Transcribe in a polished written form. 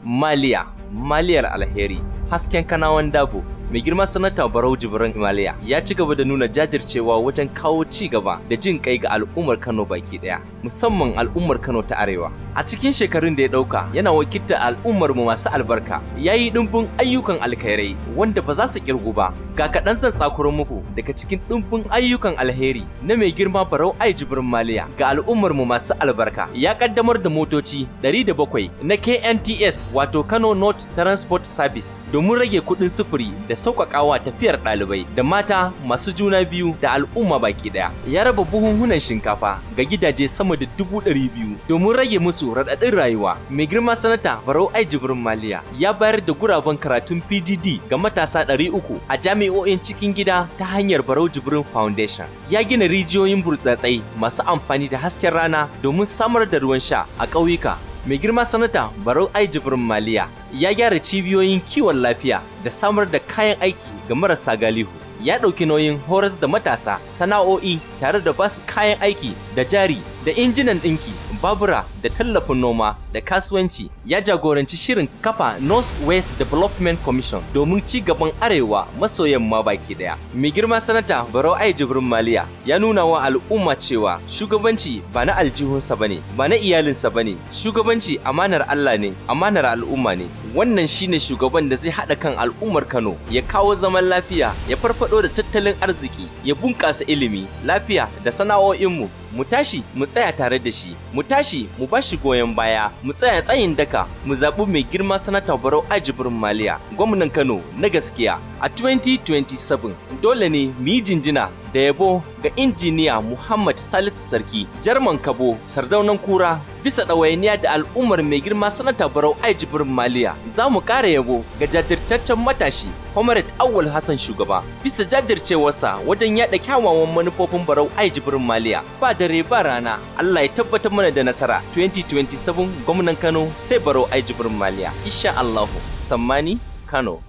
Maliya, Maliyar alheri, hasken Kanawan Dabo. Mai girma Sanata Barau Jibrin Maliya ya ci gaba da nuna jajircewa wajen kawo ci gaba da jin kai ga al'ummar Kano baki daya, musamman al'ummar Kano ta Arewa. A cikin shekarun da ya dauka yana wakiltar al'ummar mu masu albarka, ya yi dimbin ayyukan alkhairai wanda ba za su kirgu ba. Ga kaɗan zan tsakuro muku daga cikin dimbin ayyukan alheri na mai girma Barau Ai Jibrin Maliya ga al'ummar mu masu albarka. Ya kaddamar da motoci 107 na KNTS, wato Kano North Transport Service, domin rage kuɗin sufuri da sauƙaƙawa tafiyar ɗalibai da mata masu juna biyu da al'umma baki ɗaya. Ya raba buhunhunan shinkafa ga gidaje sama da 200,000 domin rage musu raɗaɗin rayuwa. Mai girma Sanata Barau Ai Jibrin Maliya ya bayar da guraben karatun PGD ga matasa 300 a jami'o'in cikin gida ta hanyar Barau Jibrin Foundation. Ya gina rijiyoyin burtsatsai masu amfani da hasken rana domin samar da ruwan sha a ƙauyuka. Mai girma Sanata Barau Ai Jibrin Maliya ya gyara cibiyoyin kiwon lafiya da samar da kayan aiki ga marasa galihu. Ya ɗauki nauyin horas da matasa sana'o'i tare da basu kayan aiki da jari da injinan ɗinki, babura da tallafin noma da kasuwanci. Ya jagoranci shirin kafa North West Development Commission domin ci gaban arewa maso yamma baki daya. Mai girma Sanata Barau Ai Jibrin Maliya ya nuna wa al'umma cewa shugabanci ba na aljihunsa bane, ba na iyalinsa bane. Shugabanci amanar Allah ne, amanar al'umma ne. Wannan shine shugaban da zai haɗa kan al'ummar Kano, ya kawo zaman lafiya, ya farfado da tattalin arziki, ya bunƙasa ilimi, lafiya da sana'o'inmu. Mu tashi mu tsaya tare da shi, mu tashi mu ba shi goyon baya, mu tsaya tsayin daka, mu zaɓi mai girma Sanata Barau Ai Jibrin Maliya, gwamnan Kano na gaskiya a 2027. Dole ne mu yi jinjina da yabo ga Injiniya Muhammad Salisu Sarki Jarman Kabo, Sardaunan Kura, bisa ɗawainiya da al'ummar mai girma Sanata Barau Ai Jibrin Maliya. Za mu ƙara yabo ga jajirtaccen matashi Comrade Awwal Hassan Shugaba bisa jajircewarsa wajen yaɗa kyawawan manufofin Barau Ai Jibrin Maliya ba dare ba rana. Allah ya tabbatar mana da nasara. 2027, gwamnan Kano sai Barau Ai Jibrin Maliya, insha Allahu. Sammani Kano.